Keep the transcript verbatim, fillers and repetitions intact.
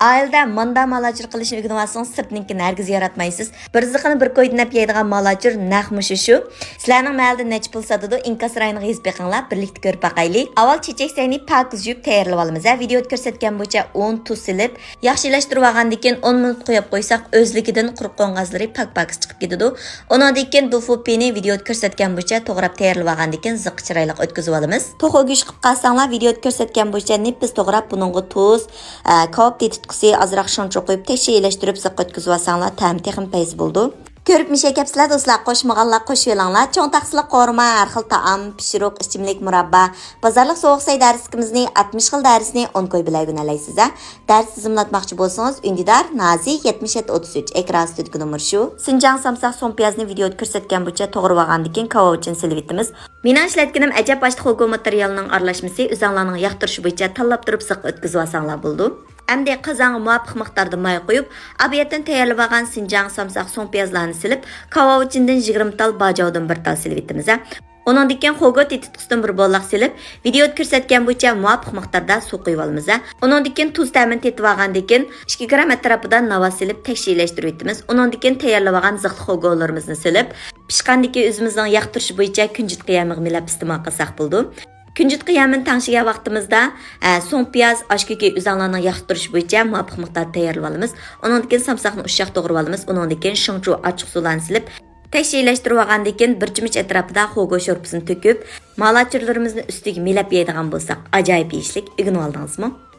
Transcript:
ئائىلىدە ماندا مالاچۇر قىلىشنى ئۆگىنىۋالسىڭىز، سىرتنىڭكىنى ھەرگىز ياراتمايسىز. بىر زىقىنى بىر كويدىن دەپ يەيدىغان مالاچۇر نەق مۇشۇ شۇ. سىلەرنىڭ مەھەللىدە نەچچە پۇل ساتىدۇ؟ ئىنكاس رايونىغا يېزىپ بېقىڭلار، بىرلىكتە كۆرۈپ باقايلى. ئاۋۋال چېچەك سەينى پاكىز يۇيۇپ تەييارلىۋالىمىز ھە. ۋىدېودا كۆرسەتكەن بويىچە ئۇن، تۇز سېلىپ، ياخشى ئىلەشتۈرۈۋالغاندىن كېيىن ئون مىنۇت قويۇپ قويساق، ئۆزلۈكىدىن قۇرۇق قوڭغازلىرى پاك-پاكىز چىقىپ كېتىدۇ. ئۇنىڭدىن كېيىن دۇفۇ پېيىنى ۋىدېودا كۆرسەتكەن بويىچە توغراپ تەييارلىۋالغاندىن كېيىن زىققا چىرايلىق ئۆتكۈزۈۋالىمىز. توخۇ گۆشى قىلىپ قالساڭلار، ۋىدېودا كۆرسەتكەن بويىچە نېپىز توغراپ، بۇنىڭغا تۇز، ئە، كاۋاپ تېتىتقۇسى، ئازراق شۇڭچۇ قويۇپ، تەكشى ئىلەشتۈرۈپ زىققا ئۆتكۈزۈۋالساڭلار، تەمى تېخىمۇ پەيزى بولىدۇ. كۆرۈپ مىشەي كەپسىلە دوستلار، قوشمىغانلار قوشۇۋېلىڭلار. چوڭ تاقسىلىق قورۇما، ھەر خىل تائام، پىشۇرۇق، ئىچىملىك، مۇراببا، بازارلىق سوغۇق سەي دەرسلىكىمىزنى، ئاتمىش خىل دەرسنى ئون كوي بىلەن ئۆگىنەلەيسىز ھە. دەرس تىزىملاتماقچى بولسىڭىز، ئۈندىدار نازى يەتمىش يەتتە ئوتتۇز ئۈچ، ئېكران ئۈستىدىكى نومۇر شۇ. سىنجاڭ سامساق سوڭ پىيازنى ۋىدېودا كۆرسەتكەن بويىچە توغرىۋالغاندىن كېيىن كاۋاۋىچىنى سېلىۋېتىمىز. مېنىڭ ئىشلەتكىنىم ئەجەب ئاشلىق خوگو ماتېرىيالىنىڭ ئارىلاشمىسى، ئۆزەڭلارنىڭ ياقتۇرۇشى بويىچە تاللاپ تۇرۇپ زىققا ئۆتكۈزۈۋالساڭلار بولىدۇ. ئەمدى قازانغا مۇۋاپىق مىقداردا ماي قۇيۇپ، ئاۋۇ يەردىن تەييارلىۋالغان سىنجاڭ سامساق سوڭ پىيازلارنى سېلىپ، كاۋاۋىچىندىن يىگىرمە تال، باجاۋدىن بىر تال سېلىۋېتىمىز ھە. ئۇنىڭدىن كېيىن خوگو تېتىتقۇسىدىن بىر بولداق سېلىپ، ۋىدېودا كۆرسەتكەن بويىچە مۇۋاپىق مىقداردا سۇ قۇيۇۋالىمىز ھە. ئۇنىڭدىن كېيىن تۇز تەمىنى تېتىۋالغاندىن كېيىن، ئىككى گرام ئەتراپىدا ناۋا سېلىپ تەكشى ئىلەشتۈرۈۋېتىمىز. ئۇنىڭدىن كېيىن تەييارلىۋالغان زىقلىق خوگولىرىمىزنى سېلىپ، پىشقاندىن كېيىن ئۆزىمىزنىڭ ياقتۇرۇشى بويىچە كۈنجۈت قىيامىغا مىلاپ ئىستېمال قىلساق بولىدۇ. كۈنجۈت قىيامىنى تەڭشىگەن ۋاقتىمىزدا، ئە، سوڭ پىياز، ئاشكۆكى ئۆزەڭلارنىڭ ياقتۇرۇشى بويىچە مۇۋاپىق مىقداردا تەييارلىۋالىمىز. ئۇنىڭدىن كېيىن سامساقنى ئۇششاق توغرىۋالىمىز. ئۇنىڭدىن كېيىن شىڭچۇ ئاچچىق سۇلارنى سېلىپ، تەكشى ئىلەشتۈرۈۋالغاندىن كېيىن بىر چۆمۈچ ئەتراپىدا خوگو شورپىسىنى تۆكۈپ، مالاچۇرلىرىمىزنى ئۈستىگە مىلاپ يەيدىغان بولساق، ئاجايىپ يېيىشلىك. ئۆگىنىۋالدىڭىزمۇ؟